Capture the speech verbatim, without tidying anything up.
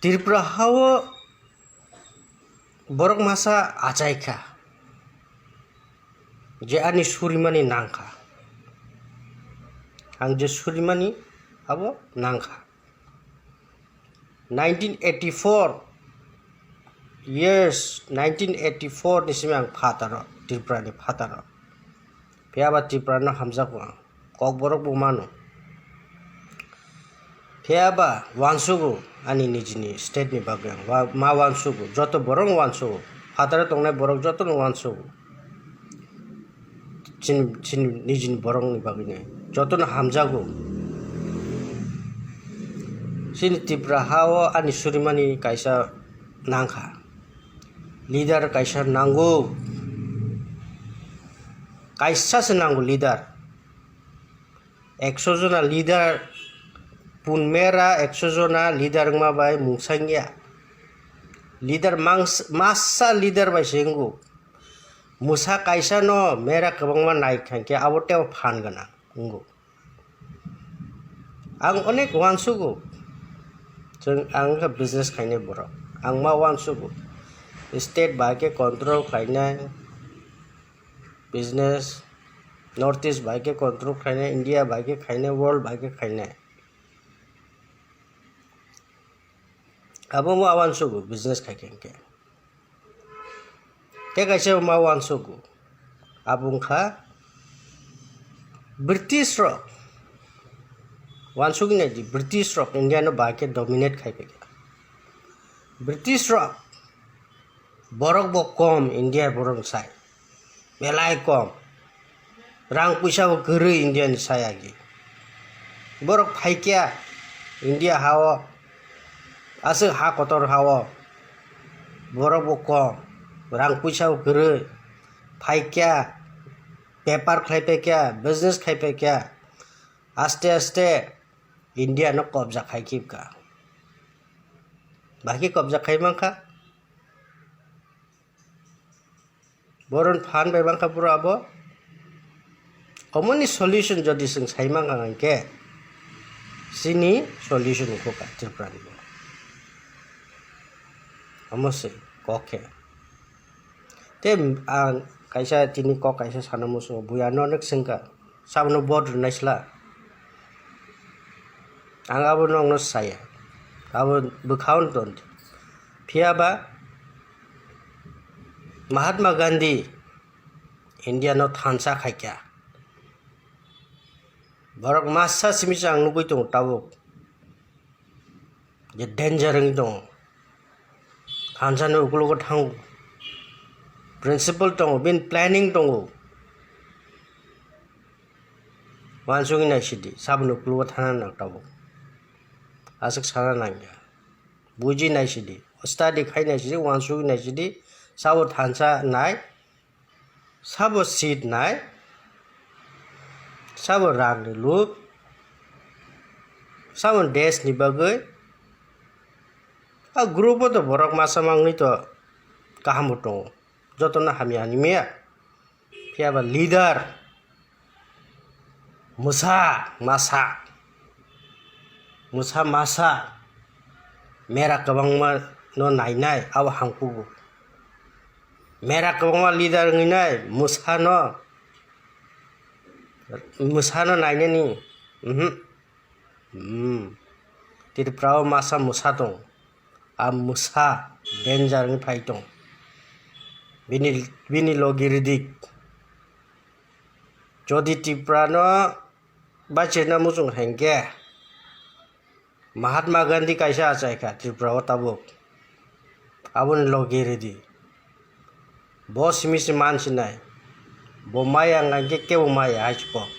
Tripura hao borok masa achai kha je ani surimani nang kha. Ang je surimani abo nang kha. Nineteen eighty-four years, nineteen eighty-four ni simi ang phataro, Tripura ni phataro. Phiya ba Tripura no hamjago ang. Kokborok bo mano. Phiya ba uansugo ani nijini state ni bagwi ang wa-, ma uansugo, joto borok no uansugo, phataro tongnai borok joto no uansugo. Chini, chini nijini borok ni bagwi no joto no hamjago. Chini Tripura ha o ani surimani kaisa nangkha, leader kaisa nango, kaisa se nango leader. Ekso jona leader, pun mera ekso jona leader wngma bai mungsa wngya. Leader mangs-, masa leader bai se wngo. Mwsa kaisa no mera kwbangma nai kha khe abo tei phan gwnang wngo. Ang onek uansugo. Chwng ang khe business khainai borok. Ang ma uansugo. State bai khe control khainai. Business North East bai khe control khainai, India bai khe khainai, world bai khe khainai. Abo ma uansugo business khai khe hwnkhe. Tei kaisa ma uansugo. Abo wngkha British rok. Uansugwi naidi, British rok India no bai khe dominate khai phaikha. British rok borok bo kom India borok sai. Belai kom. Rang puisa bo kwrwi India ni sai agi. Borok phaikya India ha o, aswk ha kotor ha o. Borok bo kom. Rang puisa bo kwrwi. Phaikya, bepar khlai phaikya, business khai phaikya. Aste aste India no kobja khai khibka. Bahai khe kobja khai mankha. Boron phan bai mankha pura abo. Omoni solution jodi chwng sai mankha hwnkhe, chini solution wngkha Tripura ni. Omo se kok khe. Tei ang kaisa tini kok kaisa sana muchungo, buya no onek swngkha, sabono vote rwnai sla? Ang abo nokno saya, abo bwkhao no ton. Phiya ba Mahatma Gandhi India no thansa khaikha. Borok masa simi se ang nugwi tongo tabuk. Je danger wngwi tongo. Thansa ni ukulogo thango. Principle tongo, bini planning tongo. Uansugwi naisidi, saboni ukulogo thana nang tabuk. Aswk sana nangya. Buji naisidi, study khai naisidi, uansugwi naisidi, sabo thansa nai. Sabo seat nai, sabo rang ni luk, sabo desh ni bagwi. A group o to borok masa mangwi to kaham bo tongo, joto no hamya hinwi maya. Phiya ba leader mwsa masa, mwsa masa mera kwbangma no nainai abo hangkugo. Mera kwbangma leader wngwi nai mwsano, mwsano nainani, mhm. Hmm. Tripura o masa mwsa tong. A mwsa danger wngwi phai tong. Bini, bini logi ridik. Jodi Tripura no bachirna muchung hwnkhe, Mahatma Gandhi kaisa achai kha Tripura o tabuk. Aboni logi ridi. Bo simi se man sinai. Bo maya wngkha khe kebo maya hai se kok.